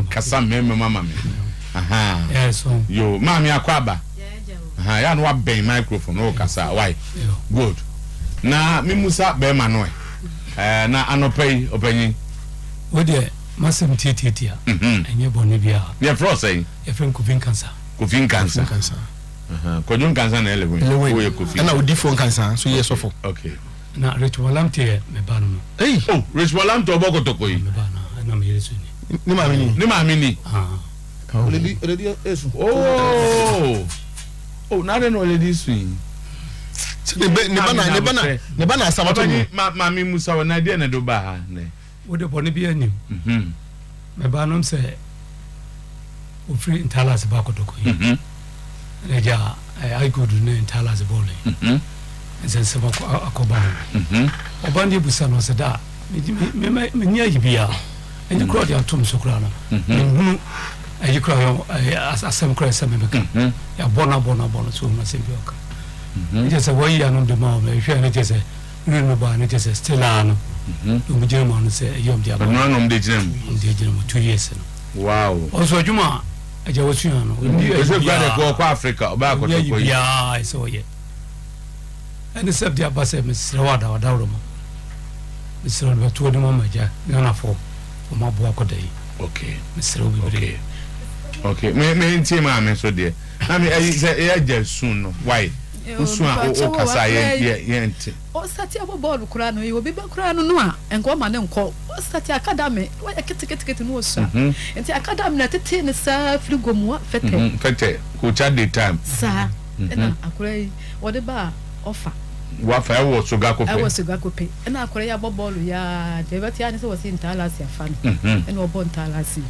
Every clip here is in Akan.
Kasa mmarima mu ama me. Ahaa. Yo, maame akɔ aba. Ahaa, yɛ a na wabɛn microphone na ɔkasa. Why? Good. Na me musa bɛrima no ɛ. Ɛɛ na anɔpa yi ɔpanyin. Wo deɛ m'asɛm tiatiatia. Ɛnyɛ bɔne biara. Yɛfrɛ wo sɛn? Yɛfrɛ me Kofi Nkansa. Kofi Nkansa. Kofi Nkansa. Kwadwo Nkansa na ɛlewin. Lewin. Woyɛ Kofi. Ɛna odifoɔ Nkansa nso yɛ sɔfo. Okay. Na Rich Walamte yɛ me ba no no. Ei! Oh, Rich Walamte ɔbɔ kotoko yi. Me ba no, ɛna me yere so ni. Ne maame ni. Ne maame ni. Ah. Oledi oledi esu. Oh! Oh, na adɛn na oledi su yi? Sɛ ne ba ne ba na ne ba na ne ba na asam ato mu. Ma maame musa wɔ na deɛ na ɛde ba ha nɛ. Wo de bɔne bi anim. Mhm. Me ba nom sɛ ofiri Ntalas ba kotoko yi. Mhm. Ɛna gya Aigodu ne Ntalas bɔɔlo yi. Mhm. Nsɛnsɛm akɔba ho. Mhm. Ɔba no ebusa no ɔsɛ da menni ayi biara. Ɛnti koraa ɔde ato me so koraa no. Menhunu ayi koraa asɛm koraa ɛsɛ mebɛka. Yɛabɔ no abɔ no abɔ no so ohunu asɛm bi ɔka. Ɛkyɛ sɛ wɔyi anom de ma wɔn ɛhwɛ no kyɛ sɛ wura no baa no kyɛ sɛ still a no. Wɔn gyina mu ano sɛ ɛyɛ wɔn de aba. Ɛno ano wɔn de gyina mu. Wɔn de gyina mu 2 years no. Wow. Ɔnso adwuma a agya wɔsua no. Ɔnni ayi Ɛsɛ gua de biara. kɔ ɔkɔ Africa ɔbɛ Ɔnni ayi akɔtɔkɔ yi. biara ɛsɛ ɔyɛ. Ɛne sɛ de aba sɛ mesrɛ wo ada ɔdaworo ma. Mesrɛ wo de bɛto anim ama agya Ghanafoɔ wɔn aboa akɔda yi. Okay. Mesrɛ wo bebree. Okay. Okay. Me me ntie maame so deɛ. Na me ɛyi sɛ ɛyɛ agya sun no. Why? Wosun a o o kasa yɛ yɛ yɛ nte. Ɔsate abɔ bɔɔlo koraa no, obi ba koraa no no a, nka ɔma no nkɔ. Ɔsate academy, wayɛ ketekete na ɔsua. Nti academy na ɛtetee no saa firi Gomoa Fɛtɛ. Fɛtɛ, Kocha day time. Saa, ɛna akwadaa yi, wɔde baa ɔfa. Wafa ɛwɔ Sogakope. Ɛwɔ Sogakope. Ɛna akwadaa yi abɔ bɔɔlo yi ara, deɛ ɛbɛte ara ne sɛ wɔsi Ntaalase afa no. Ɛna ɔbɔ Ntaalase.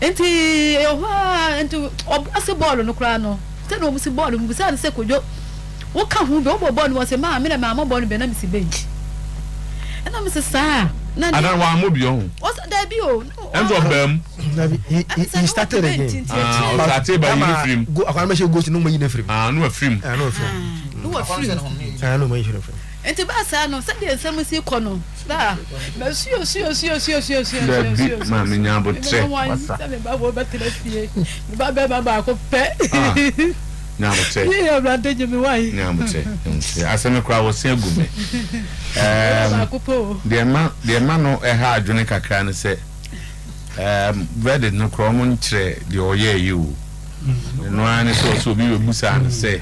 Nti ɛwɔ hɔ ara, nti ɔbɔ ase bɔɔlo no koraa no, sɛdeɛ wɔsi bɔɔlo no, mebisaa no sɛ Kojo, Woka ho bi, wobɔ bɔɔl no bi? Ɔse, maa me na mammɔ bɔɔl no bi, na mesi bench. Ɛna mese saa na Ana wammɔ bi ɔho? Ɔse dabi o. Ɛnso ɔbaa mu. Dabi, he started again. Ah, ɔsate ba yi ne firim. Go akwa no bɛhyɛ goal no mo yi ne firim. Ah, no afirim. Ah, no afirim. No afirim. Ah, no mo yi ne firim. Nti baa saa no, sɛdeɛ nsɛm si kɔ no, baa masuo suo suo suo suo suo Dabi, suo suo. maame nya abotrɛ. Sɛ me ba wɔ bɛtena fie, me ba bɛrima baako pɛ. Ah. Nyabotrɛ. Yee Awurade gye me wae. Nyabotrɛ, nyabotrɛ. Asɛm no koraa wɔse agu me. Ɛɛm, deɛ ɛma deɛ ɛma no ɛha adwene kakra ne sɛ, ɛɛm, verdict no koraa wɔn nkyerɛ deɛ ɔyɛɛ yi o. Ɛno ara ne sɛ ɔsɛ obi bɛbusaa no sɛ.